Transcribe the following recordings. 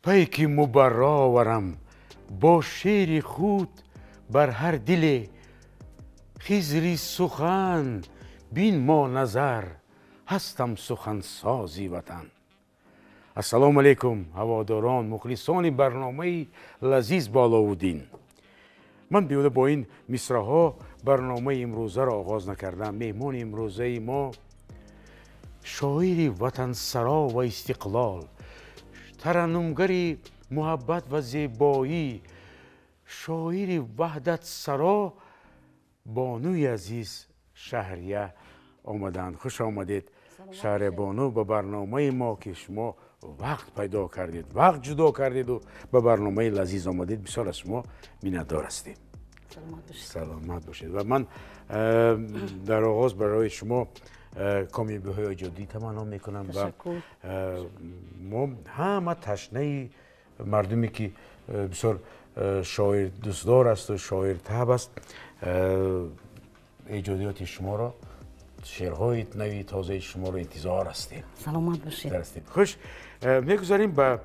Пайки мубарро оварам бо шеъри худ бар ҳар диле, Хизри сухан бин мо назар, ҳастам сухансози ватан. Ассалому алайкум, ҳаводорон, мухлисони барномаи лазиз бо Аловуддин. Ман беҳуда бо ин мисраҳо барномаи имрӯзаро оғоз накардам. Меҳмони имрӯзаи мо шоири ватансаро ва истиқлол, тараннумгари муҳаббат ва зебоӣ, шоири ваҳдатсаро, бонуи азиз Шаҳрия омаданд. Хуш омадед, Шаҳрия бону, ба барномаи мо, ки шумо вақт пайдо кардед, вақт ҷудо кардеду ба барномаи лазиз омадед. Бисёр аз шумо миннатдор ҳастем. Саломат бошед. Ва ман дар оғоз барои шумо комёбиҳои эҷодӣ таманно мекунам. Ва мо ҳама ташнаи мардуме, ки бисёр шоир дӯстдор асту шоир таб аст, эҷодиёти шуморо, шеърҳои нави тозаи шуморо интизор ҳастем. Саломат бошед. Хуш, мегузарем ба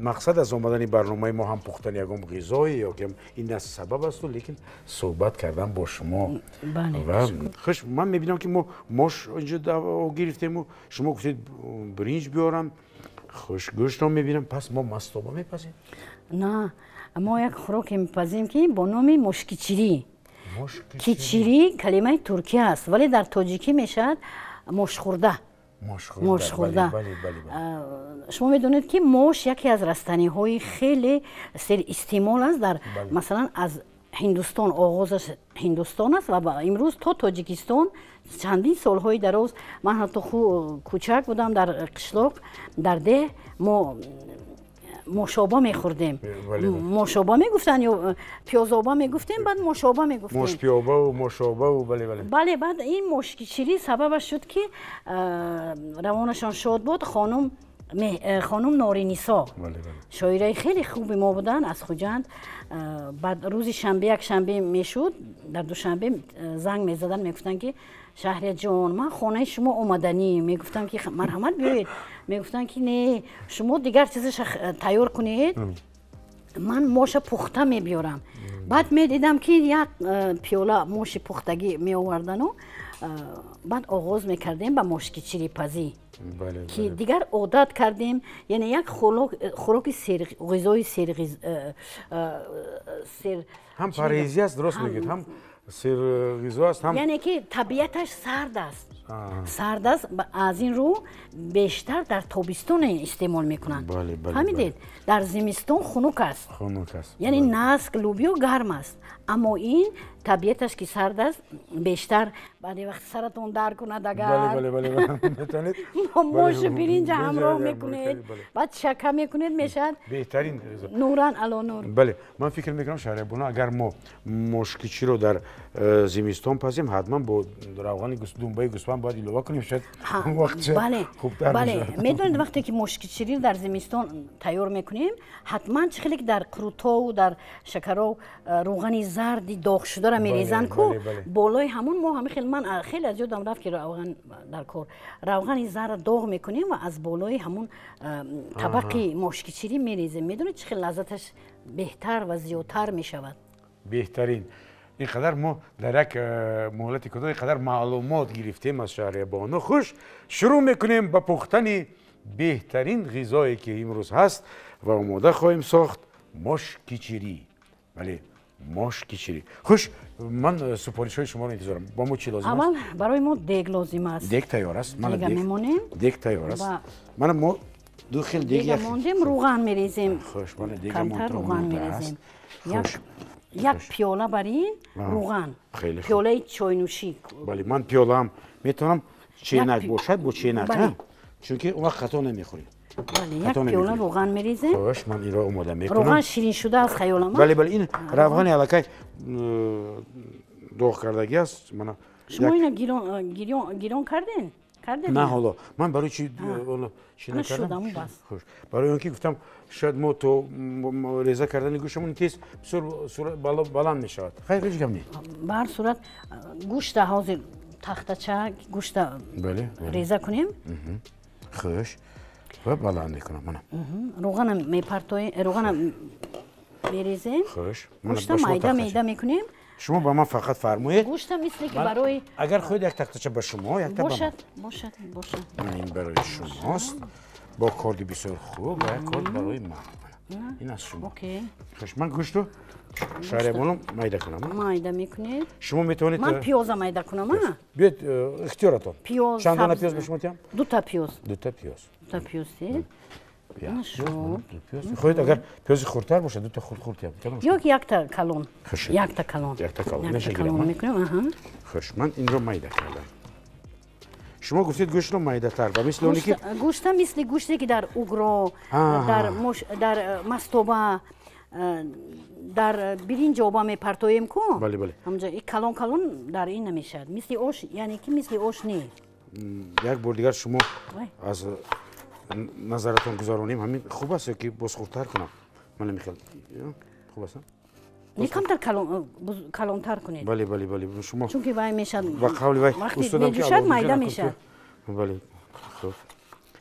мақсад аз омадани барномаи мо. Ҳам пухтани ягон ғизое ё ки ин аз сабаб асту, лекин суҳбат кардан бо шумо. Ва хуш, ман мебинам, ки мо мош инҷо гирифтему шумо гуфтед биринҷ биёрам. Хуш, гӯштро мебинам. Пас мо мастоба мепазем? На, мо як хӯроке мепазем, ки бо номи мошкичирӣ. Кичирӣ калимаи туркия аст, вале дар тоҷикӣ мешавад мошхӯрда. Мошхӯрда. Шумо медонед, ки мош яке аз растаниҳои хеле серистеъмол аст. Дар масалан, аз Ҳиндустон, оғозаш Ҳиндустон аст ва имрӯз то Тоҷикистон чандин солҳои дароз. Ман ҳатто кӯчак будам, дар қишлоқ, дар деҳ мо мошоба мехӯрдем. Мошоба мегуфтанд ё пиёзоба мегуфтем, баъд мошоба мегуфтем. Мошпиёбаву мошобаву, бале, бале. Бале, баъд ин мошкичирӣ сабабаш шуд, ки равонашон шод буд, хонум Норинисо, шоираи хеле хуби мо буданд аз Хуҷанд. Баъд рӯзи шанбе, як шанбе мешуд, дар Душанбе занг мезаданд, мегуфтанд, ки Шаҳрияҷон, ман хонаи шумо омаданӣ. Мегуфтам, ки марҳамат, биёед. Мегуфтанд, ки не, шумо дигар чизаша тайёр кунед, ман моша пухта мебиёрам. Баъд медидам, ки як пиёла моши пухтагӣ меовардану баъд оғоз мекардем ба мошкичирипазӣ, ки дигар одат кардем. Яъне як хӯроки ғизои сер Ҳам парҳезӣ аст, дуруст мегӯед, ҳам серғизо аст, ҳам Яъне ки табиаташ сард аст, сард аст. Аз ин рӯ бештар дар тобистон истеъмол мекунанд, фаҳмидед? Дар зимистон хунук аст. Хунук аст. Яъне наск, лӯбиё гарм аст, аммо ин табиаташ ки сард аст, бештар баъде вақти саратон дард кунад, агар мошу биринҷа ҳамроҳ мекунед, баъд шака мекунед, мешавад Беҳтарин. Нуран ало нур. Бале, ман фикр мекунам, Шаҳрия бону, агар мо мошкичиро дар зимистон пазем, ҳатман бо равғани думбаи гӯсфанд бояд илова кунем, шояд вақт. Бале, медонед, вақте ки мошкичириро дар зимистон тайёр мекунем, ҳатман чӣ хеле ки дар қурутову дар шакаров равғани зарди доғшударо мерезанд ку, болои ҳамон мо ҳами хел, ман хеле аз ёдам рафт, ки равған дар кор, равғани зарра доғ мекунем ва аз болои ҳамон табақи мошкичирӣ мерезем. Медонед, чӣ хел лаззаташ беҳтар ва зиёдтар мешавад? Беҳтарин. Ин қадар мо дар як муҳлати кӯтоҳ ин қадар маълумот гирифтем аз Шаҳрия бону. Хуш, шурӯъ мекунем ба пухтани беҳтарин ғизое, ки имрӯз ҳаст ва омода хоҳем сохт: мошкичирӣ. Бале, мошкичирӣ. Хуш, ман супоришҳои шуморо интизорам. Бо мо чӣ лозим? Аввал барои мо дег лозим аст. Дег тайёр аст. Дега мемонем. Дег тайёр аст. Мана мо ду хел дег мондем, руған мерезем. Хуш, мана дега. Камтар руған мерезем, як пиёла бар ин руған, пиёлаи чойнӯшӣ. Бале, ман пиёлаам метавонам ченак бошад, бо ченак, чунки он вақт хато намехӯрем. Як пиёла руған мерезем. Хуш, ман инро омода мекунам. Руған ширин шуда аз хаёлам. Бале, ин равғани аллакай доғ кардагӣ аст, мана. Шумо ина гирон карден? Кардед? На, ҳоло ман барои чи чи накардам? Хуш, барои он ки гуфтам, шояд мо то реза кардани гӯштамон тез бисёр баланд мешавад. Хайр, ҳеҷ гап не. Ба ҳар сурат, гӯшта ҳозир тахтача гӯшта реза кунем. Хуш. Ва баланд мекунам мана. Равғанам мепартоем, равғанам мерезем. Хуш. Гӯшта майда майда мекунем. Шумо ба ман фақат фармоед. Гӯшта мисли ки барои агар хоҳед як тахтача ба шумо, як та ба ман. Бошад, бошад, бошад. Ин барои шумост. Бо корди бисёр хуб ва як корд барои ман. Ин аз шумо. Окей. Хуш, ман гӯшту шаҳрибону майда кунам. Майда мекунед. Шумо метавонед ман пиёза майда кунам, а? Биёед, ихтиёратон. Пиёз. Чанд дона пиёз ба шумо диҳам? Ду та пиёз. Ду та пиёз. Ду та пиёз диҳед. Хоҳед агар пиёзи хурдтар бошад, ду та хурд диҳам. Ё ки як та калон. Як та калон. Як та калон. Як та калон мекунем, аҳа. Хуш, ман инро майда кардам. Шумо гуфтед гӯштро майдатар ва мисли оне ки гӯшта мисли гӯште ки дар угро, дар мастоба, дар биринҷоба мепартоем ку? Бале, бале. Ҳамҷа и калон калон дар ин намешавад. Мисли ош, яъне ки мисли ош не. Як бор дигар шумо аз назаратон гузаронем, ҳамин хуб аст ё ки боз хурдтар кунам? Ман намехел. Хуб аст? Не, камтар калонтар кунед. Бале, бале, бале. Шумо чунки вай мешавад. Ба қавли вай устодам ки меҷӯшад, майда мешавад. Бале. Хуб.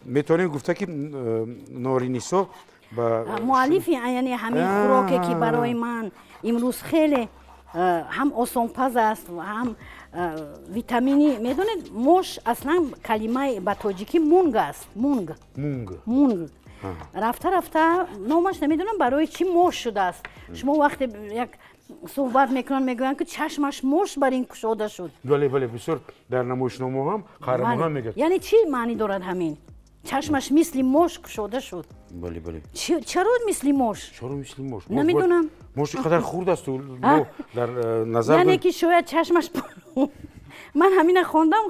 Метавонем гуфта ки Норинисо ба муаллифи, яъне ҳамин хӯроке ки барои ман имрӯз хеле ҳам осонпаз аст ва ҳам витамини. Медонед, мош аслан калимаи ба тоҷикӣ мунг аст. Мунг. Мунг. Мунг. Рафта рафта номаш намедонам барои чӣ мош шудааст. Шумо вақте як суҳбат мекунанд, мегӯянд ки чашмаш мош бар ин кушода шуд. Бале, бале, бисёр дар намоишномаҳо ҳам қаҳрамонҳо мегӯянд. Яъне чӣ маънӣ дорад ҳамин? Чашмаш мисли мош кушода шуд. Бале, бале. Чаро мисли мош? Чаро мисли мош? Намедонам. Мош қадар хурд аст, мо дар назар яъне ки шояд чашмаш ман ҳамина хондам,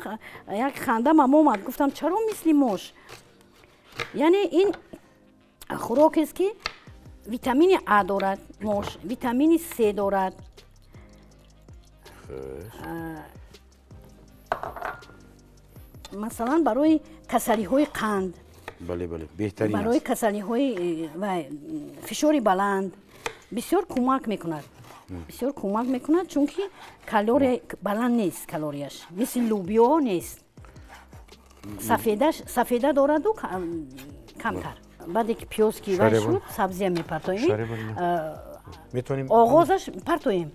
як хандамам омад, гуфтам чаро мисли мош? Яъне ин хӯрокест ки витамини А дорад мош, витамини С дорад. Масалан барои касалиҳои қанд. Бале, бале, беҳтарин аст. Барои касалиҳои фишори баланд бисёр кӯмак мекунад. Бисёр кӯмак мекунад, чунки калория баланд нест, калорияш мисли лӯбиё нест. Сафеда дораду камтар. Баъде ки пиёз ки вай шуд, сабзия мепартоем. Оғозаш партоем.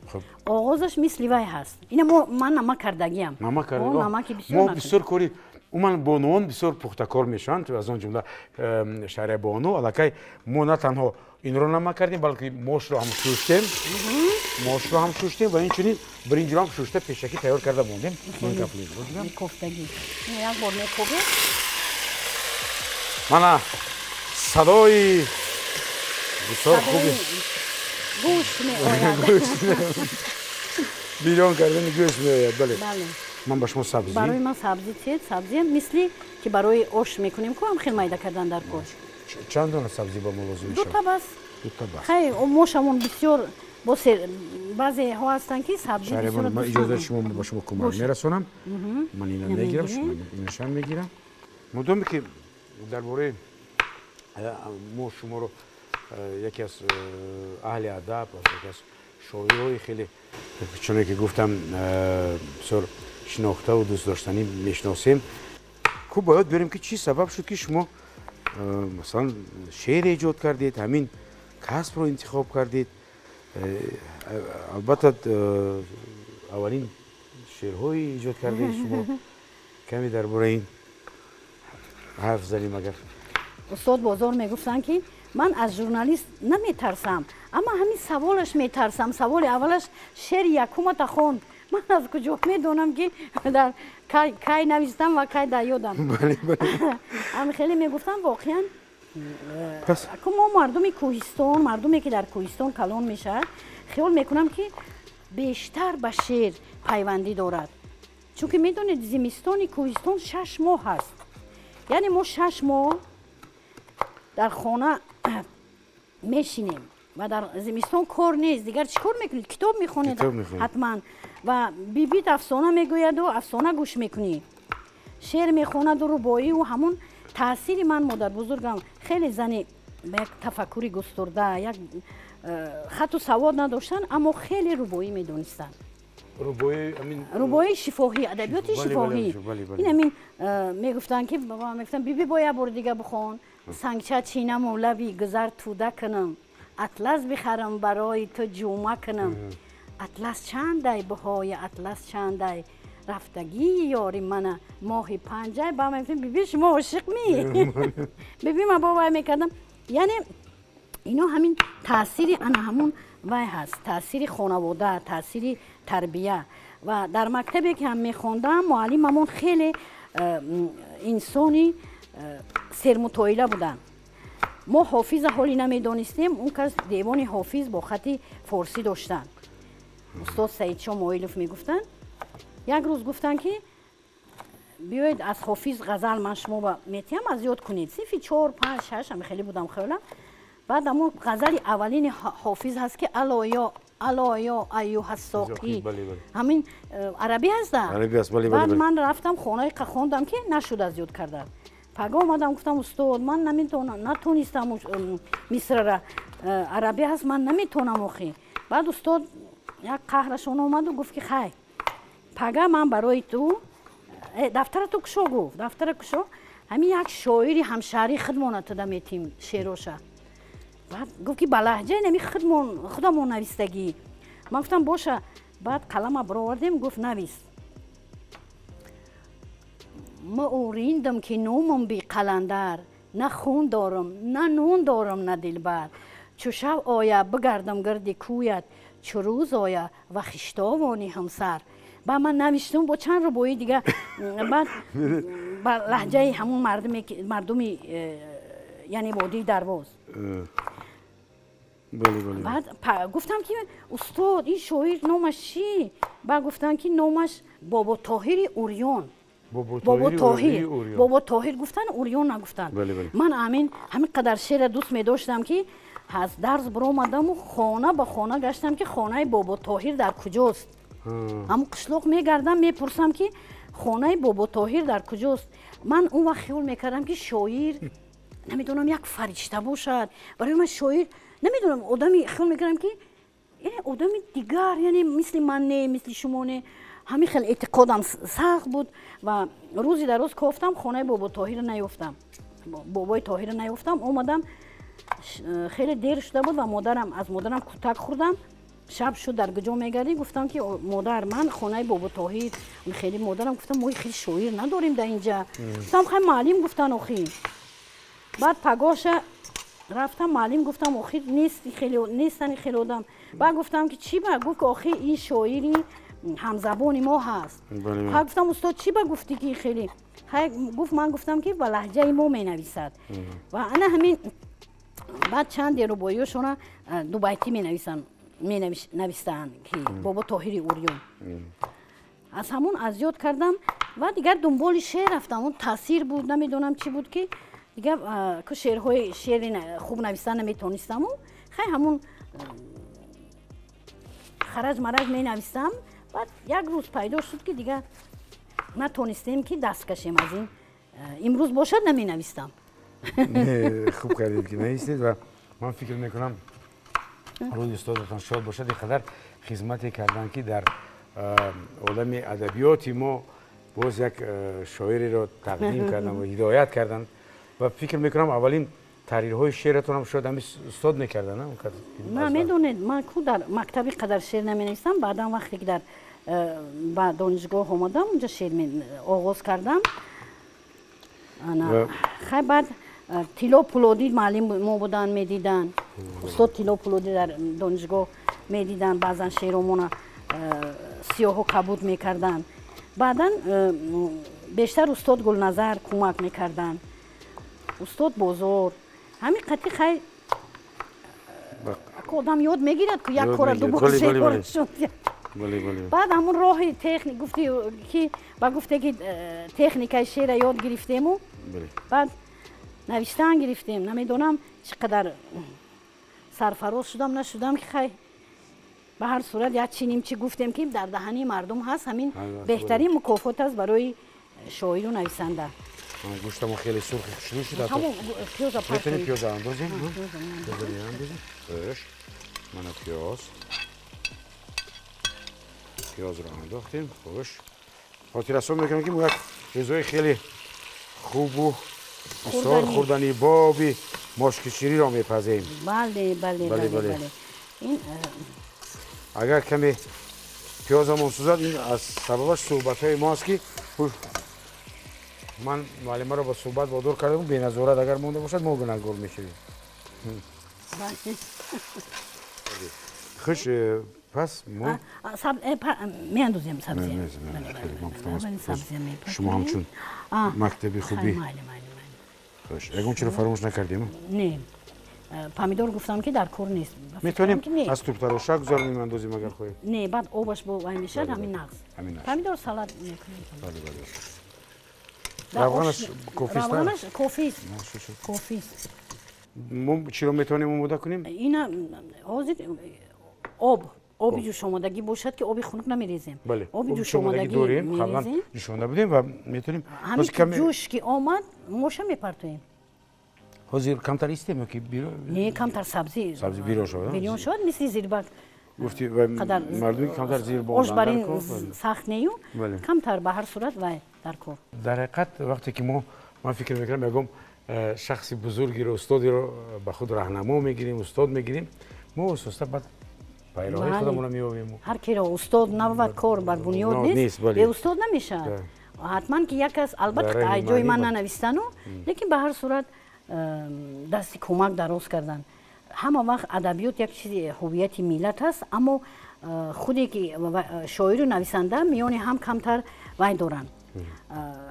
Оғозаш мисли вай ҳаст. Ина ман намак кардагиам. Намак кардагӣ. Мо бисёр кори умуман бонуон бисёр пухтакор мешаванд, аз он ҷумла Шаҳрибону. Аллакай мо на танҳо инро намак кардем, балки мошро ҳам шуштем. Мошро ҳам шуштем ва инчунин биринҷро ҳам шушта пешакӣ тайёр карда мондем. Мекофтагӣ. Як бор мекобем. Мана садои бисёр хуби гӯшт меояд. Бирён кардани гӯшт меояд, бале. Ман ба шумо сабзӣ. Барои ман сабзӣ тед, сабзиам мисли ки барои ош мекунем, ку ҳам хел майда кардан дар кор. Чанд дона сабзӣ ба мо лозим мешавад? Ду та бас. Ду та бас. Хай, мошамон бисёр баъзеҳо ҳастанд ки сабзӣ бисёр. Ман иҷозат шумо ба шумо кӯмак мерасонам. Ман ина мегирам, шумо инашам мегирам. Мудоме ки дар бораи мо шуморо яке аз аҳли адаб, яке аз шоирҳои хеле чуне ки гуфтам бисёр шинохтаву дӯстдоштанӣ мешиносем, хуб бояд биёрем ки чӣ сабаб шуд ки шумо масалан шеър эҷод кардед, ҳамин касбро интихоб кардед. Албатта аввалин шеърҳои эҷод кардаи шумо, каме дар бораи ин ҳарф занем агар. Устод Бозор мегуфтанд ки ман аз журналист наметарсам, аммо ҳамин саволаш метарсам. Саволи аввалаш шеъри якумата хонд. Ман аз куҷо медонам ки дар кай навистам ва кай дар ёдам. Ами хеле мегуфтам воқеан мо мардуми кӯҳистон, мардуме ки дар кӯҳистон калон мешавад, хиёл мекунам ки бештар ба шеър пайвандӣ дорад. Чунки медонед зимистони кӯҳистон 6 моҳ ҳаст. Яъне мо 6 моҳ дар хона мешинем ва дар зимистон кор нест. Дигар чӣ кор мекунед? Китоб мехонед ҳатман. Ва бибит афсона мегӯяду афсона гӯш мекунӣ, шеър мехонаду рубоию. Ҳамон таъсири ман модарбузургам хеле зани ба як тафаккури густурда, як хату савод надоштанд, аммо хеле рубоӣ медонистанд. Рубоии шифоҳӣ, адабиёти шифоҳӣ. Ин ҳамин мегуфтанд ки мегуфтанд биби бо як бори дига бихон. Сангча чинаму лаби гузар туда кунам, атлас бихарам барои ту ҷума кунам. Атлас чандай, баҳои атлас чандай, рафтагии ёри мана моҳи панҷай. Ба ман гуфтем, биби, шумо ошиқ ми? Биби, ман бо вай мекардам. Яъне ино ҳамин таъсири ана ҳамун вай ҳаст, таъсири хонавода, таъсири тарбия. Ва дар мактабе ки ҳам мехондам, муаллимамон хеле инсони сермутоила буданд. Мо Ҳофиза ҳолӣ намедонистем, он кас девони Ҳофиз бо хати форсӣ доштанд. Устод Саидшо Моилов мегуфтанд. Як рӯз гуфтанд, ки биёед, аз Ҳофиз ғазал ман шумо метиҳам, аз ёд кунед. Синфи чор, панҷ, шаш ҳами хеле будам, хаёлам. Баъд ҳамун ғазали аввалини Ҳофиз ҳаст, ки «Ало ё, ало ё айюҳа соқӣ», ҳамин арабӣ ҳаста. Баъд ман рафтам хонаи, хондам, ки нашуд аз ёд кардан. Пага омадам, гуфтам: «Устод, ман наметавонам, натонистам, мисрара арабӣ ҳаст, ман наметавонам охи». Баъд устод як қаҳрашон омаду гуфт, ки хай, пага ман барои ту дафтарату кушо. Гуфт: «Дафтара кушо, ҳамин як шоири ҳамшаҳрии худмона туда метим шеъроша». Баъд гуфт, ки ба лаҳҷаи нами худамон навистагӣ. Ман гуфтам: «Боша». Баъд қалама баровардем, гуфт: «Навис». Ма уриндам, ки номам би қаландар, на хун дорам, на нун дорам, на дилбар. Чу шав оя, бигардам гирди кӯят, чу рӯз оя, ва хиштовони ҳамсар. Баъд ман навиштам бо чанд рубои дига, баъд ба лаҳҷаи ҳамун мардуми яъне водии Дарвоз. Баъд гуфтам, ки устод, ин шоир номаш чӣ? Баъд гуфтам, ки номаш Бобо Тоҳири Урён. Бобо Тоҳир, Бобо Тоҳир гуфтан, Урён нагуфтанд. Ман амин ҳамин қадар шеъра дӯст медоштам, ки аз дарс баромадаму хона ба хона гаштам, ки хонаи Бобо Тоҳир дар куҷост. Ҳамун қишлоқ мегардам, мепурсам, ки хонаи Бобо Тоҳир дар куҷост. Ман он вақт хиёл мекардам, ки шоир, намедонам, як фаришта бошад. Барои ман шоир, намедонам, одами, хиёл мекардам, ки одами дигар, яъне мисли ман не, мисли шумо не. Ҳамин хел эътиқодам сахт буд. Ва рӯзи дар рӯз кофтам, хонаи Бобо Тоҳирро наёфтам, бобои Тоҳирро наёфтам. Омадам, хеле дер шуда буд ва модарам, аз модарам кӯтак хӯрдам. Шаб шуд, дар куҷо мегардӣ? Гуфтам, ки модар, ман хонаи Бобо Тоҳир хеле. Модарам гуфтам: «Мо хеле шоир надорем дар инҷа». Гуфтам: «Хай, муаллим гуфтан охи». Баъд пагоша рафтам, муаллим гуфтам: «Охир нест, хеле нестани хеле одам». Баъд гуфтам, ки чӣ ба? Гуфт, ки охи ин шоири ҳамзабони мо ҳаст. Хай, гуфтам: «Устод, чӣ ба гуфтӣ, ки хеле?» Хай, гуфт: «Ман гуфтам, ки ба лаҳҷаи мо менависад». Ва ана ҳамин баъд чанд рубоиёшона дубайтӣ менависанд, менавистаанд, ки Бобо Тоҳири Урён. Аз ҳамун аз ёд кардам ва дигар дунболи шеър рафтам. Он таъсир буд, намедонам чӣ буд, ки дигар ку шеърҳои шеъри хуб нависта наметонистаму, хай, ҳамун хараҷ мараҷ менавистам. Баъд як рӯз пайдо шуд, ки дигар натонистем, ки даст кашем аз ин. Имрӯз бошад, наменавистам. Хуб кардед, ки навистед, ва ман фикр мекунам, рӯзи устодатон шод бошад, ин қадар хизмате карданд, ки дар олами адабиёти мо боз як шоиреро тақдим карданд ва ҳидоят карданд. Ва фикр мекунам, аввалин таҳрирҳои шеъратонам шояд ҳами устод мекарданд. На, медонед, ман ку дар мактаби қадар шеър наменавистам. Баъдан вақте ки дар ба донишгоҳ омадам, унҷа шеър оғоз кардам. Хай, баъд Тилло Пулодӣ муаллим мо буданд, медиданд. Устод Тилло Пулодӣ дар донишгоҳ медиданд, баъзан шеъромона сиёҳу кабуд мекарданд. Баъдан бештар устод Гулназар кӯмак мекарданд, устод Бозор. Ҳамин қатъи, хай, одам ёд мегирад ку, як кора дубор. Баъд ҳамун роҳи техник гуфти, ки ба гуфте, ки техникаи шеъра ёд гирифтему, баъд навиштан гирифтем. Намедонам, чӣ қадар сарфароз шудам, нашудам, ки хай, ба ҳар сурат як чи нимчи гуфтем, ки дар даҳани мардум ҳаст. Ҳамин беҳтарин мукофот аст барои шоиру нависанда. Гӯштамо хеле сурхи хушрӯ шуд. Пиёза. Метавонем пиёза андозем? Пиёза меандозем. Хуш, мана пиёз, пиёзро андохтем. Хуш, хотиррасон мекунам, ки мо як ғизои хеле хубу бисёр хӯрдани боби мошки шириро мепазем. Бале, бале, бале, бале. Ин агар каме пиёзамон сӯзад, ин аз сабабаш суҳбатҳои мо аст, ки ман муаллимаро ба суҳбат водор кардам. Беназорат агар монда бошад, мо гунаҳгор мешавем. Хуш, пас мо меандозем сабзи. Шумо ҳамчун мактаби хуби. Хуш, ягон чиро фаромӯш накардем? Не, помидор гуфтам, ки дар кор нест. Метавонем аз тӯбтароша гузаронем, андозем, агар хоҳед. Не, баъд обаш бо вай мешавад, ҳамин нағз. Помидор салат мекунем. Равғанаш кофист? Равғанаш кофист, кофист. Мо чиро метавонем омода кунем? Ина ҳозир об, оби ҷӯшомадагӣ бошад, ки оби хунук намерезем. Оби ҷӯшомадагӣ дорем, қаблан ҷӯшонда будем ва метавонем. Ҳамин ҷӯш ки омад, моша мепартоем. Ҳозир камтар истем ё ки? Не, камтар сабзӣ. Сабзӣ бирён шавад. Бирён шавад, мисли зирбак. Гуфти мардуми камтар зир. Ош бар ин сахт нею, камтар ба ҳар сурат вай дар кор. Дар ҳақиқат, вақте ки мо, ман фикр мекунам, ягон шахси бузургиро, устодиро ба худ раҳнамо мегирем, устод мегирем, мо ососта баъд пайроҳои худамонро меёбем. Ҳар киро устод набавад, кор бар бунёд нест, беустод намешавад. Ҳатман ки як кас, албатта, ҷои ман нанавистану, лекин ба ҳар сурат дасти кӯмак дароз кардан. Ҳама вақт адабиёт як чизи ҳуввияти миллат аст, аммо худе ки шоиру нависанда миёни ҳам камтар вай доранд,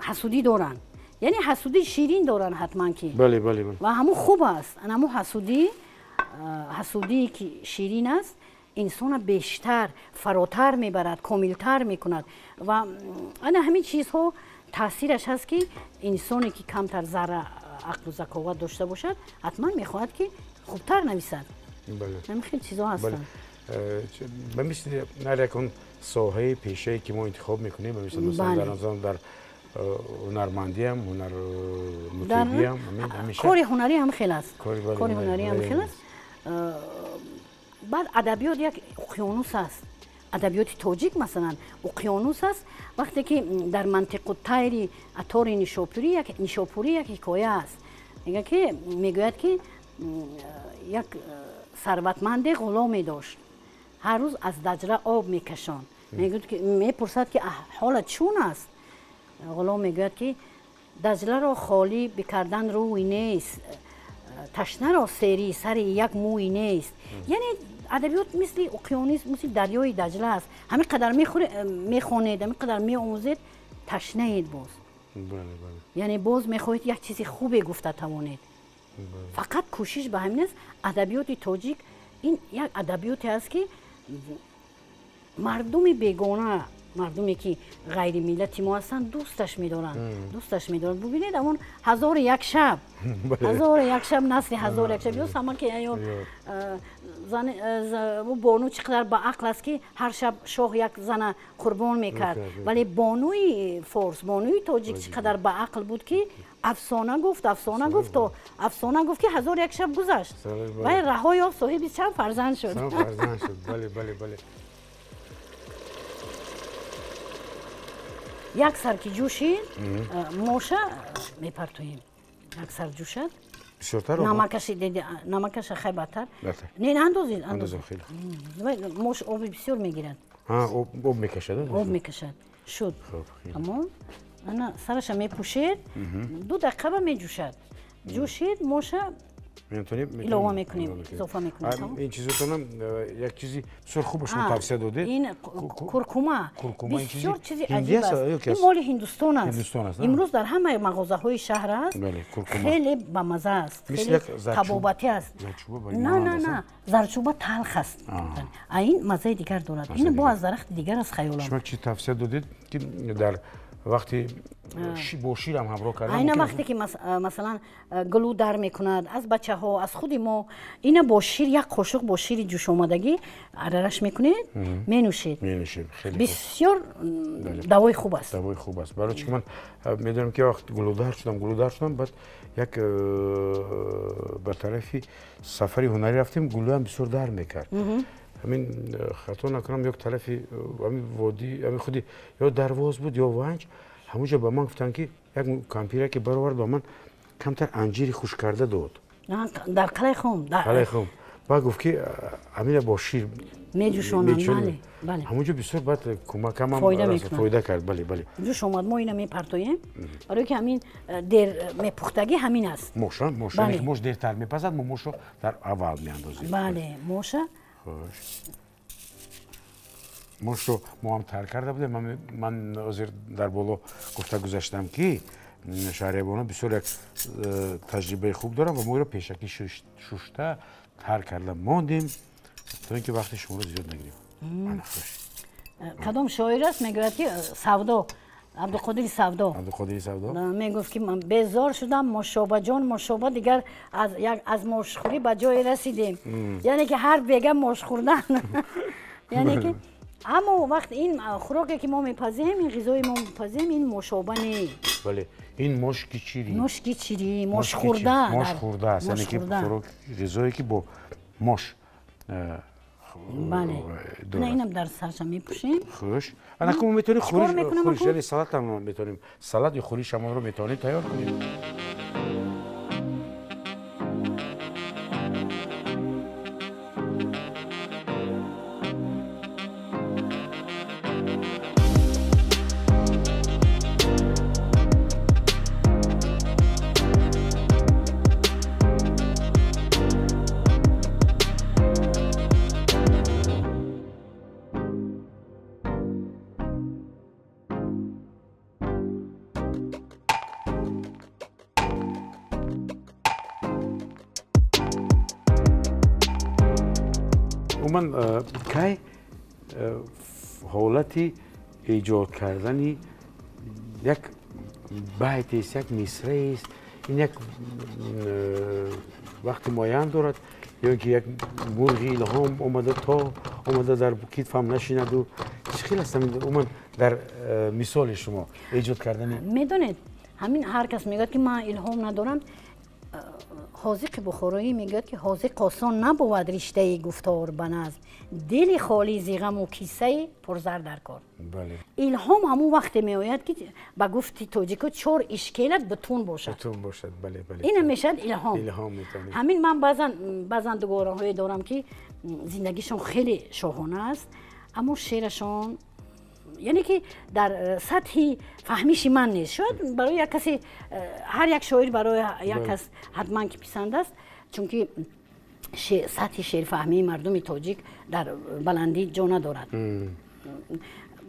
ҳасудӣ доранд, яъне ҳасудии ширин доранд ҳатман ки. Ва ҳамун хуб аст. Ҳамун ҳасудӣ, ҳасудие ки ширин аст, инсона бештар фаротар мебарад, комилтар мекунад. Ва ана ҳамин чизҳо таъсираш ҳаст, ки инсоне ки камтар зарра ақлу заковат дошта бошад, ҳатман мехоҳад, ки хубтар нависад. Ҳамин хел чизҳо ҳастанд. Ба мисли ҳар як он соҳаи пешае, ки мо интихоб мекунем, ба мисли масалан дар дар ҳунармандиам, ҳунар мутрибиам. Кори ҳунарӣ ҳам хел аст, кори ҳунарӣ ҳам хел аст. Баъд адабиёт як уқёнус аст. Адабиёти тоҷик, масалан, уқёнус аст. Вақте ки дар Мантиқу тайри Атори Нишопурӣ як ҳикоя аст, мегӯяд, ки як сарватманде ғуломе дошт, ҳар рӯз аз Даҷла об мекашонд. Мепурсад, ки ҳолат чун аст? Ғулом мегӯяд, ки Даҷларо холӣ бикардан рӯй нест, ташнаро серӣ сари як мӯй нест. Яъне адабиёт мисли уқёнус, мисли дарёи Даҷла аст. Ҳамин қадар мехонед, ҳамин қадар меомӯзед, ташнаед боз, яъне боз мехоҳед як чизи хубе гуфта тавонед. Фақат кӯшиш ба ҳамин аст. Адабиёти тоҷик ин як адабиёте аст, ки мардуми бегона, мардуме ки ғайри миллати мо ҳастанд, дӯсташ медоранд, дӯсташ медоранд. Бубинед, ҳамон «Ҳазору як шаб», «Ҳазору як шаб», насли «Ҳазору як шаб» ё самаки ё бону чӣ қадар ба ақл аст, ки ҳар шаб шоҳ як зана қурбон мекард, вале бонуи форс, бонуи тоҷик чӣ қадар ба ақл буд, ки афсона гуфт, афсона гуфт, то афсона гуфт, ки ҳазору як шаб гузашт, вай раҳо ёфт, соҳиби чанд фарзанд шуд. Бале. Як сар ки ҷӯшид, моша мепартоем. Як сар ҷӯшад. Бисёртар? Намакаши, намакаша хай бадтар. Не, андозед, андозед. Мош оби бисёр мегирад. Об мекашад? Об мекашад. Шуд, тамом. Ана сараша мепӯшед, 2 дақиқа ба меҷӯшад. Ҷӯшид, моша илова мекунем, изофа мекунем. Ин чизотонам як чизи бисёр хуб шумо тавсия додед. Ин куркума бисёр чизи аҷиб аст. Ин моли Ҳиндустон аст, имрӯз дар ҳамаи мағозаҳои шаҳр аст. Хеле бамаза аст, хеле табобатӣ аст. На, на, на, зарчуба талх аст, а ин маззаи дигар дорад. Ин бо аз дарахти дигар аст, хаёлам. Шумо чи тавсия додед, ки дар вақти бо ширам ҳамроҳ кардан? Айна вақте ки, масалан, гулӯ дар мекунад, аз бачаҳо, аз худи мо, ина бо шир, як қошуқ бо шири ҷӯшомадагӣ арараш мекунед, менӯшед. Бисёр давои хуб аст. Давои хуб аст. Барои чи ки ман медонам, ки вақт гулӯдар шудам, баъд як ба тарафи сафари ҳунарӣ рафтем, гулӯям бисёр дар мекард. Ҳамин, хато накунам, як тарафи ҳамин водӣ, ҳамин худи ё Дарвоз буд, ё Ванҷ, ҳамонҷо ба ман гуфтанд, ки як кампире ки баровард ба ман. камтар анҷири хушк карда дод. Дар қалаи хом. Қалаи хом. Баъд гуфт ки ҳамина бо шир меҷӯшонам. Бале. Ҳамонҷо бисёр баъд кӯмакам фоида кард. Бале, бале. Ҷӯш омад, мо ина мепартоем, барои ки ҳамин дер мепухтагӣ ҳамин аст. Моша, моша, мош дертар мепазад, мо мошро дар аввал меандозем. Бале, моша. Хуш. Мошро мо ҳам тар карда будем. Ман ҳозир дар боло гуфта гузаштам, ки Шаҳрибону бисёр як таҷрибаи хуб дорам ва мо иро пешакӣ шушта тар карда мондем, то ин ки вақти шуморо зиёд нагирем. Кадом шоир аст, мегӯяд ки Савдо, Абдуқодири Савдо. Абдуқодири Савдо мегуфт ки ман безор шудам, мошобаҷон, мошоба, дигар аз мошхӯрӣ ба ҷое расидем, яъне ки ҳар бега мош хӯрдан, яъне ки аммо вақт ин хӯроке ки мо мепазем, ин ғизои мо мепазем, ин мошоба не. Бале, ин мошки чирӣ. Мошки чирӣ, мош хӯрда. Мош хӯрда аст, яъне ки хӯрок, ғизое ки бо мош. Бале, ана инам дар сарша мепӯшем. Хуш, ана ку мо метавонем хӯриш, яъне салатам метавонем, салат ё хӯришамонро метавонем тайёр кунем. Умуман, кай ҳолати эҷод кардани як байтест, як мисраест, ин як вақти муайян дорад ё ин ки як мурғи илҳом омада то омада дар китфам нашинаду чӣ хел аст умуман дар мисоли шумо эҷод кардани? Медонед, ҳамин ҳар кас мегӯяд ки ман илҳом надорам. Ҳозиқи Бухороӣ мегӯяд ки ҳозиқ осон набувад риштаи гуфтор ба назм, дили холӣ зи ғаму кисаи пурзар дар кор. Илҳом ҳамон вақте меояд ки ба гуфти тоҷико чор ишкелат бутун бошад. Бутун бошад, бале, бале. Ина мешавад илҳом. Илҳом метавонед. Ҳамин ман баъзан дугораҳое дорам ки зиндагишон хеле шоҳона аст, аммо шеърашон яъне ки дар сатҳи фаҳмиши ман нест. Шояд барои як касе, ҳар як шоир барои як кас ҳатман ки писанд аст, чунки сатҳи шеърфаҳмии мардуми тоҷик дар баландӣ ҷо надорад.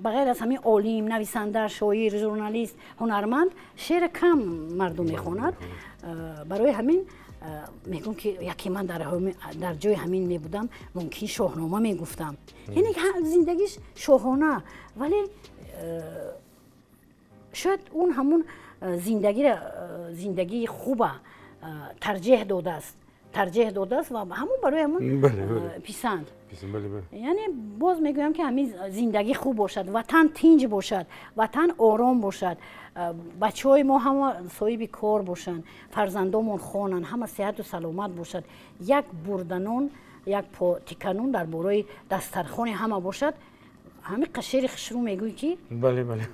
Ба ғайр аз ҳамин олим, нависанда, шоир, журналист, ҳунарманд, шеъра кам мардум мехонад. Барои ҳамин мегӯм ки яке ман дар ҷои ҳамин мебудам, мумкин шоҳнома мегуфтам. Яъне зиндагиш шоҳона, вале шояд он ҳамун зиндагиро, зиндагии хуба тарҷеҳ додааст ва ҳамун барои ҳамун писанд. Яъне боз мегӯям ки ҳамин зиндагӣ хуб бошад, ватан тинҷ бошад, ватан ором бошад, бачаҳои мо ҳама соҳиби кор бошанд, фарзандомон хонанд, ҳама сеҳату саломат бошад, як бурданон, як тиканон дар бораи дастархони ҳама бошад. Ҳамин шеъри хушрӯ мегӯй ки Бале, бале,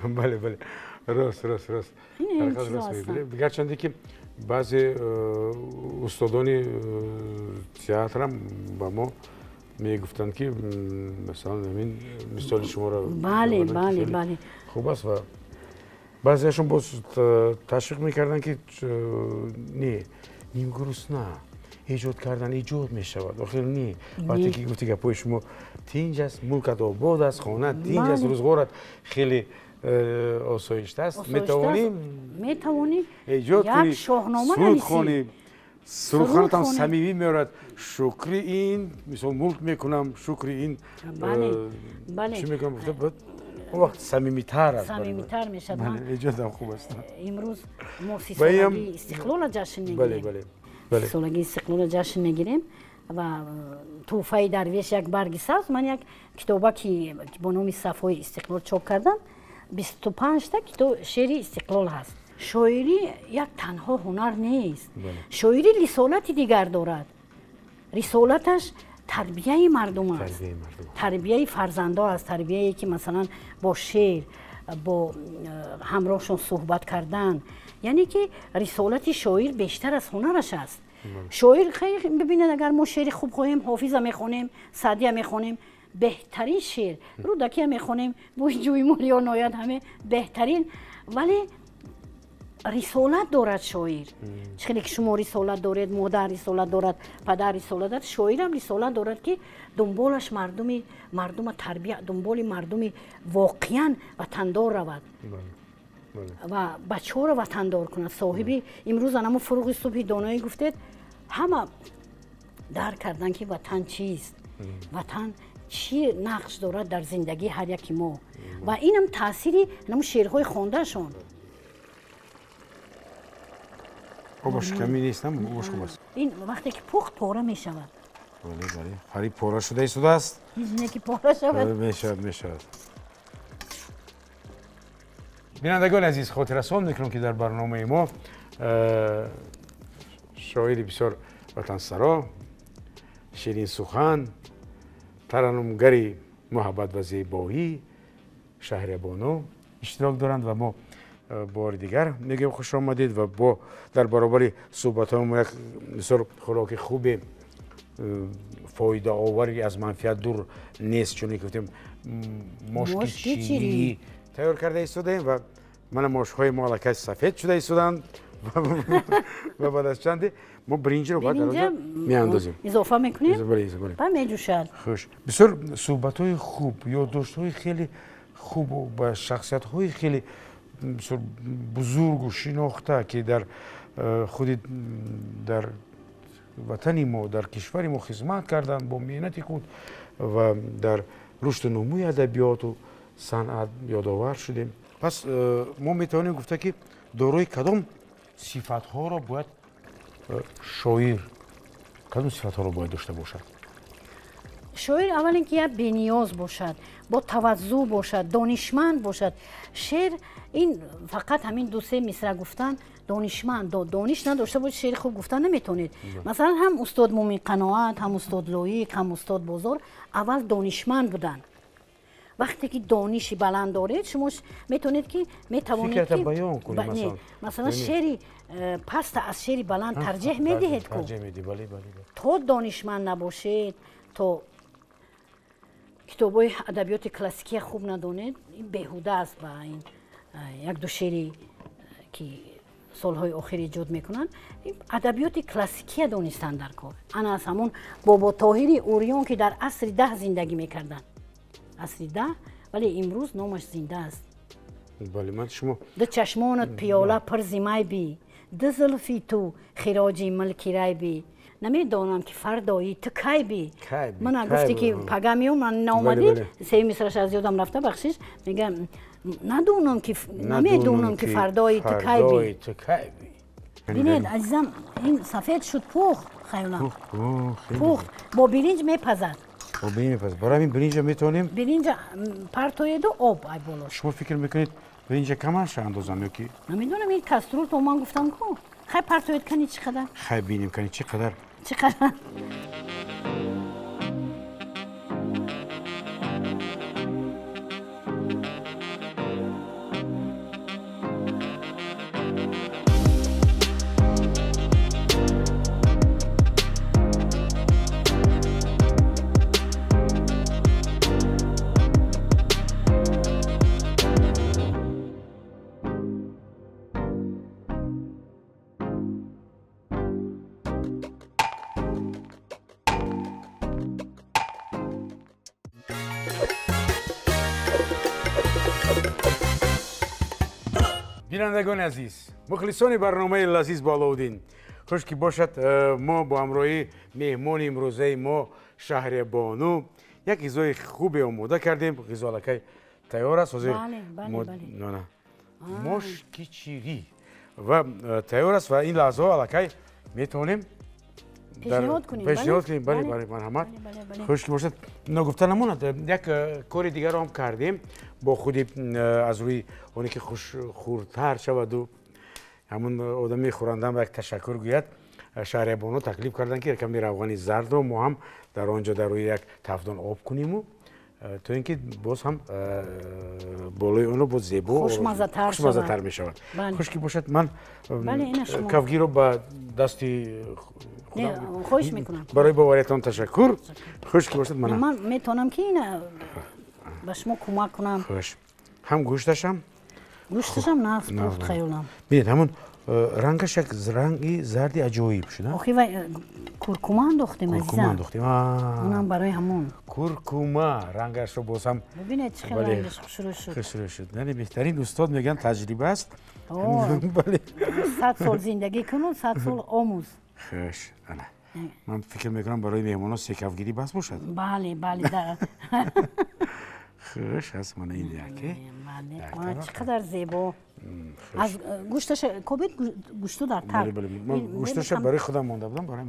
бале, бале, рост, рост, рост. Гарчанде ки баъзе устодони театрам ба мо мегуфтанд ки масалан ҳамин мисоли шуморо бале бале бале хуб аст ва баъзеашон боз ташвиқ мекарданд ки не, нимгурусна эҷод кардан эҷод мешавад. Охир не, вақте ки гуфти гапҳои шумо тинҷ аст, мулкат обод аст, хона тинҷ аст, рӯзғорат хеле осоишта аст, метавонӣ метавонӣ эҷод кунӣ, шоҳнома. Суруд хонӣ, сурудхонатам самимӣ меорад, шукри ин мисол мулк мекунам, шукри ин чӣ мекунам, он вақт самимитар аст. Самимитар мешавад. Эҷодам хуб аст. Имрӯз мо 30-солагии истиқлолро ҷашн мегирем, 30-солагии истиқлолро ҷашн мегирем ва тӯҳфаи дарвеш як барги сабз. Ман як китоба ки бо номи Сафҳои истиқлол чоп кардам, 25-та китоб шеъри истиқлол ҳаст. Шоирӣ як танҳо ҳунар нест, шоирӣ рисолати дигар дорад. Рисолаташ тарбияи мардум аст, тарбияи фарзандо аст, тарбияе ки масалан бо шеър, бо ҳамроҳшон суҳбат кардан. Яъне ки рисолати шоир бештар аз ҳунараш аст. Шоир бибинед, агар мо шеъри хуб хоҳем, Ҳофиза мехонем, Саъдия мехонем, беҳтарин шеър, Рӯдакия мехонем, бӯи ҷӯи мулё нояд, ҳаме беҳтарин. Вале рисолат дорад шоир. Чӣ хеле ки шумо рисолат доред, модар рисолат дорад, падар рисолат дорад, шоирам рисолат дорад, ки дунболаш мардума тарбия, дунболи мардуми воқеан ватандор равад ва бачаҳоро ватандор кунад. Соҳиби имрӯз анамо фуруғи субҳи доноӣ гуфтед, ҳама дарк карданд, ки ватан чист, ватан чӣ нақш дорад дар зиндагии ҳар яки мо. Ва инам таъсири намо шеърҳои хондаашон. Обаш ками нест, обаш хуб аст. Ин вақте ки пухт пора мешавад. Бале, бале, қариб пора шуда истодааст. Ҳеҷ не ки пора шавад. Мешавад, мешавад. Бинандагони азиз, хотиррасон мекунам, ки дар барномаи мо шоири бисёр ватансаро, ширинсухан, тараннумгари муҳаббат ва зебоӣ Шаҳрибону иштирок доранд ва мо бори дигар мегӯем хуш омадед ва бо дар баробари суҳбатҳои мо як бисёр хӯроки хубе, фоидаовари аз манфиат дур нест, чуне ки гуфтем мошки чирӣ тайёр карда истодаем ва мана мошҳои мо аллакай сафед шуда истоданд ва баъд аз чанде мо биринҷро бояд дар онҷо меандозем, изофа мекунем ва меҷӯшад. Хуш, бисёр суҳбатҳои хуб, ёддоштҳои хеле хубу ба шахсиятҳои хеле бисёр бузургу шинохта, ки дар худи дар ватани мо, дар кишвари мо хизмат карданд бо меҳнати худ ва дар рушду нумӯи адабиёту санъат ёдовар шудем. Пас мо метавонем гуфта, ки дорои кадом сифатҳоро бояд шоир, кадом сифатҳоро бояд дошта бошад? Шоир аввалин ки як бениёз бошад, бо таваззӯ бошад, донишманд бошад. Шеър ин фақат ҳамин ду-се мисра гуфтан, донишманд, дониш надошта бошед, шеъри хуб гуфтан наметавонед. Масалан, ҳам устод Мумин Қаноат, ҳам устод Лоиқ, ҳам устод Бозор аввал донишманд буданд. Вақте ки дониши баланд доред, шумо метавонед ки масалан шеъри паста аз шеъри баланд тарҷеҳ медиҳед ку. То донишманд набошед, то китобҳои адабиёти классикия хуб надонед, ин беҳуда аст. Ба ин як-ду шеъри ки солҳои охир эҷод мекунанд, адабиёти классикия донистанд дар кор. Ана аз ҳамон Боботоҳири Уриён, ки дар асри 10 зиндагӣ мекарданд, асри 10, вале имрӯз номаш зинда аст. Бале, ман шумо ду чашмонат пиёла пур зи май бӣ, ду зулфи ту хироҷи мулки рай бӣ, намедонам ки фардои ту кай бӣ. Мана гуфтӣ ки пага меом, ман наомадӣ, сеюм мисраш аз ёдам рафта, бахшиш. Мегӯям надонам ки, намедонам ки фардои ту кай бӣ. Бинед, азизам, ин сафед шуд, пухт, хаёлам пухт, бо биринҷ мепазад. Бо биринҷ мепазад. Барои ҳамин биринҷа метавонем биринҷа партоеду об ай болош. Шумо фикр мекунед биринҷа камаша андозам ё ки? Намедонам, ин каструл то ман гуфтам ку. Хай партоед, кани чӣ қадар? Хай бинем, кани чӣ қадар? Чӣ қадар? Бинандагони азиз, мухлисони барномаи лазиз бо Алоуддин, хуш ки бошад, мо бо ҳамроҳии меҳмони имрӯзаи мо Шаҳрибону як ғизои хубе омода кардем. Ғизо аллакай тайёр аст. Ҳозир мошки чирӣ ва тайёр аст ва ин лаҳзаҳо аллакай метавонем пешниҳод кунем. Бале, бале, марҳамат. Хуш ки бошад. Ногуфта намонад, як кори дигарро ҳам кардем бо худи аз рӯи оне ки хушхӯртар шаваду ҳамун одами хӯрандаам як ташаккур гӯяд, Шаҳрибону таклиф карданд, ки каме равғани зардро мо ҳам дар он ҷо дар рӯи як тафдон об куниму То ин ки боз ҳам болои онро боз зебо хушмаззатар мешавад. Хуш ки бошад, ман кафгирро ба дасти худам хоҳиш мекунам. Барои бовариятон ташаккур. Хуш ки бошад, ман метавонам ки ина ба шумо кӯмак кунам. Хуш. Ҳам гӯшташам? Гӯшташам нағз пухт хаёлам. Бинед, ҳамон рангаш як ранги зарди аҷоиб шуда. Охи вай куркума андохтем, азизам. Куркума андохтем. Онам барои ҳамон. Куркума рангашро боз ҳам бибинед чӣ хел рангаш хушрӯ шуд. Хушрӯ шуд. Яъне беҳтарин устод мегӯянд таҷриба аст. Бале. 100 сол зиндагӣ куну 100 сол омӯз. Хуш. Ана. Ман фикр мекунам барои меҳмонҳо се кафгирӣ бас бошад. Бале, бале. Хуш аст, мана ин яке. Чӣ қадар зебо. Аз гӯшташа кобед, гӯшту дар тар. Бале, бале. Ман гӯшташа барои худам монда будам, барои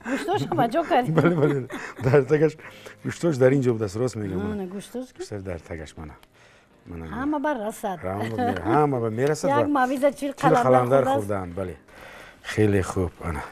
гӯштоша ба ҷо кардем. Бале, бале. Дар тагаш гӯштош дар ин ҷо будааст, рост мегӯям. Гӯштош гӯштош дар тагаш мана. Ҳама бар расад. Ҳама ба мерасад. Як мавиза 40 қаландар хӯрдаанд, бале. Хеле хуб, ана.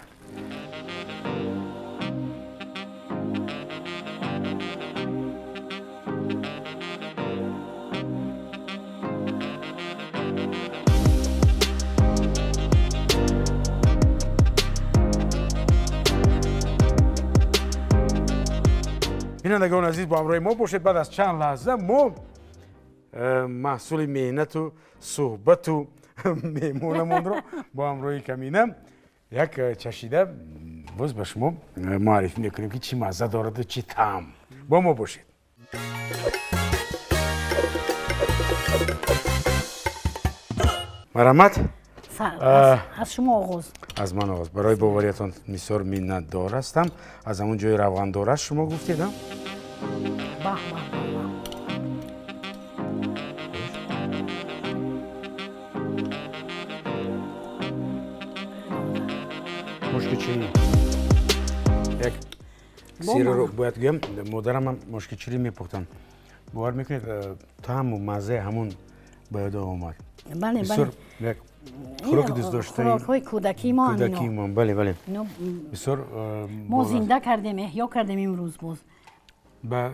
Бинандагони азиз, бо ҳамроҳи мо бошед. Баъд аз чанд лаҳза мо маҳсули меҳнату суҳбату меҳмонамонро бо ҳамроҳи Камина як чашида боз ба шумо муаррифӣ мекунем, ки чӣ мазза дораду чӣ таъм. Бо мо бошед. Марҳамат. Аз шумо оғоз. Аз ман оғоз. Барои бовариятон бисёр миннатдор ҳастам. Аз ҳамон ҷои равғандор аст шумо гуфтед, а? Баҳ, баҳ, баҳ. Мушки чирӣ. Як сирро бояд гӯям, модарам ҳам мушки чирӣ мепухтанд. Бовар мекунед, таъму маззаи ҳамон ба ёдо омад. Бале, бале. Як хӯроки дӯстдоштаи хӯрокҳои кӯдакии мо кӯдакии мо, бале, бале. Бисёр мо зинда кардем, эҳё кардем имрӯз боз. Ба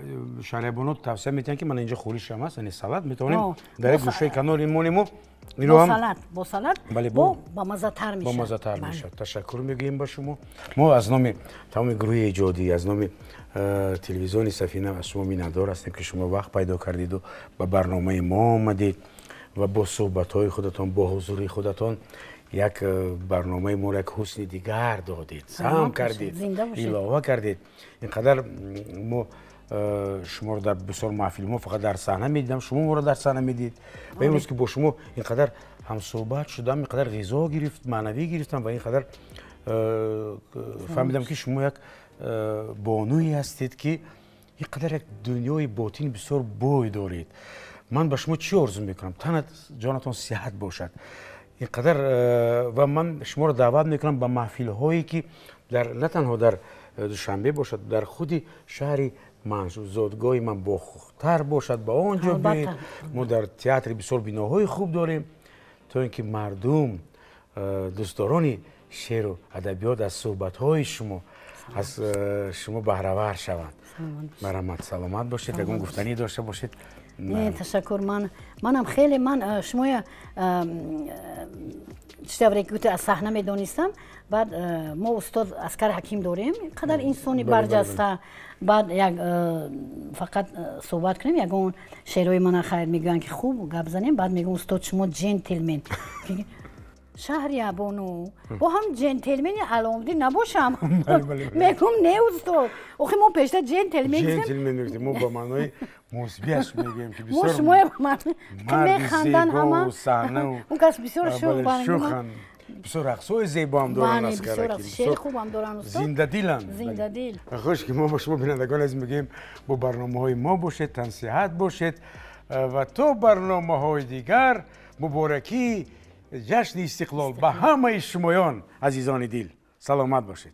шаҳрибоно тавсия медиҳанд, ки мана инҷо хӯришам аст, яъне салат метавонем дар як гӯшаи канори монему инро ҳам бо салат, бо бамаззатар мешавад. Бамаззатар мешавад. Ташаккур мегӯем ба шумо. Мо аз номи тамоми гурӯҳи эҷодӣ, аз номи телевизиони Сафина аз шумо миннатдор ҳастем, ки шумо вақт пайдо кардиду ба барномаи мо омадед ва бо суҳбатҳои худатон, бо ҳузури худатон як барномаи моро як ҳусни дигар додед, саҳм кардед, илова кардед. Ин қадар мо шуморо дар бисёр маҳфилҳо фақат дар саҳна медидам, шумо моро дар саҳна медид ва имрӯз ки бо шумо ин қадар ҳамсуҳбат шудам, ин қадар ғизо гирифт, маънавӣ гирифтам ва ин қадар фаҳмидам, ки шумо як бонуе ҳастед, ки ин қадар як дунёи ботин бисёр бой доред. Ман ба шумо чӣ орзу мекунам? Танат ҷонатон сиҳат бошад. Ин қадар ва ман шуморо даъват мекунам ба маҳфилҳое, ки на танҳо дар Душанбе бошад, дар худи шаҳри ман, зодгоҳи ман Бохтар бошад, ба он ҷо биёед. Мо дар театри бисёр биноҳои хуб дорем, то ин ки мардум, дӯстдорони шеъру адабиёт аз суҳбатҳои шумо, аз шумо баҳравар шаванд. Марҳамат, саломат бошед. Ягон гуфтанӣ дошта бошед? Не, ташаккур. Манам хеле ман шумоя чӣ тавре ки гуфте аз саҳна медонистам. Баъд мо устод Аскар Ҳаким дорем, қадар инсони барҷаста. Баъд як фақат суҳбат кунем, ягон шеърҳои мана хайр мегӯянд, ки хуб гап занем. Баъд мегӯям устод шумо ҷентлмен. Шаҳриябону бо ҳам ҷентлмени Аломиддин набошам. Мегӯм не устод, охи мо пешта ҷентлмен ҷентлмен мегӯем, мо ба маънои мусбиаш мегӯем, ки мо бисёр шумоя механданд ҳама. Он кас бисёр шӯханд, бисёр рақсҳои зебоам доранд Аскар Ҳаким, шеъри хубам доранд устод, зиндадиланд, зиндадил. Хуш ки мо бо шумо бинандагон азиз мегӯем, бо барномаҳои мо бошед, тансиҳат бошед ва то барномаҳои дигар муборакии ҷашни истиқлол ба ҳамаи шумоён азизони дил. Саломат бошед.